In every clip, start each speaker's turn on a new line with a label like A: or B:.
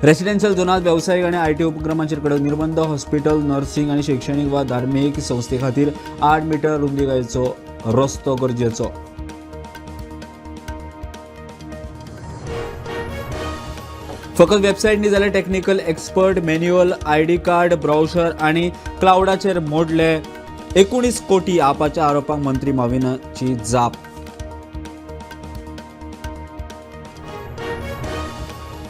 A: Residential झोनात वेवसायीक आनी IT उपक्रमांचेर कडक निर्बंध. हॉस्पिटल, नर्सिंग आनी शिक्षणीक वा धार्मीक संस्थे खातीर 8 मीटर रुंदिकायेचो रस्तो गरजेचो. फकत वेबसायट न्ही जाल्यार technical expert manual, ID card, brochure आनी क्लावडाचेर मोडले 19 कोटी. आपाच्या आरोपांक मंत्री माविनाची जाप.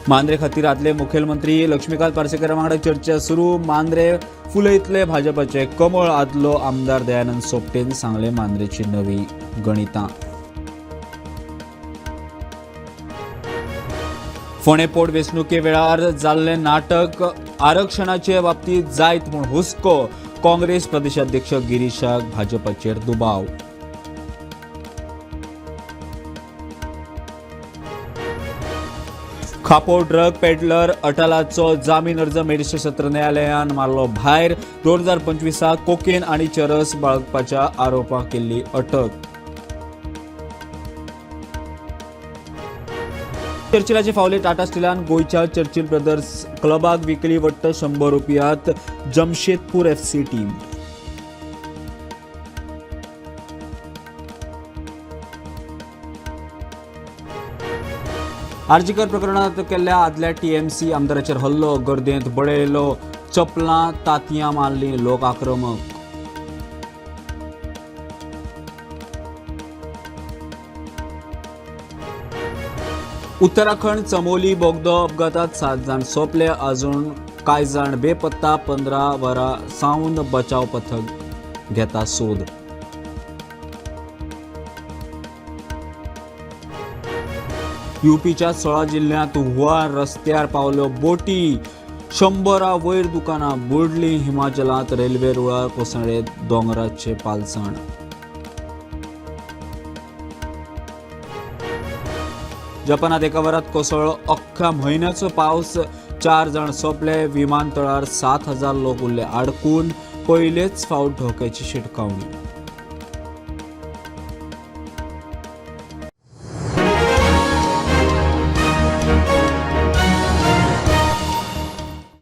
A: मांद्रे खातीर आदले मुखेलमंत्री लक्ष्मीकांत पार्सेकर वांगडा चर्चा सुरू. मांद्रे फुलयतले भाजपाचे कमळ. आदलो आमदार दयानंद सोपटेन सांगले मांद्रेची नवी गणितां. फोंडें पोट वेंचणुके वेळार जाल्लें नाटक आरक्षणाचे बाबतींत जायत म्हूण हुस्को. काँग्रेस प्रदेशाध्यक्ष गिरीशाक भाजपाचेर दुबाव. खापो ड्रग पेडलर अटलाचो जामीन अर्ज मेडिस्ट्रेट सत्र न्यायालयान मारलो भायर. 2025 कोकेन आनी चरस बाळगपाच्या आरोपाक केल्ली अटक. चर्चिलाचे फावले टाटा स्टीलान गोंयच्या चर्चिल ब्रदर्स क्लबाक विकली वट्ट 100 रुपयात जमशेदपूर एफसी टीम. आर्जीकर प्रकरणात केल्ल्या आदल्या टीएमसी आमदाराचेर हल्लो. गर्देंत बडयलो, चपलां तातयां मारलीं, लोक आक्रमक. उत्तराखंड चमोली बोगदो अपघातात 7 जाण सोंपले, अजून कांय जाण बेपत्ता. 15 वरां सावन बचाव पथक घेता सोद. युपीच्या 16 जिल्ह्यांत हुंवार, रस्त्यार पावल्यो बोटी, 100 वयर दुकानां बुडलीं. हिमाचलांत रेल्वे रुळार कोसळ्ळे दोंगराचे पालसण. जपानात एका वरात कोसळ्ळो अख्ख्या म्हयन्याचो पावस. 4 जाण सोंपले. विमानतळार 7000 लोक उरले आडकून. पयलेच फावट धोक्याची शिटकावणी.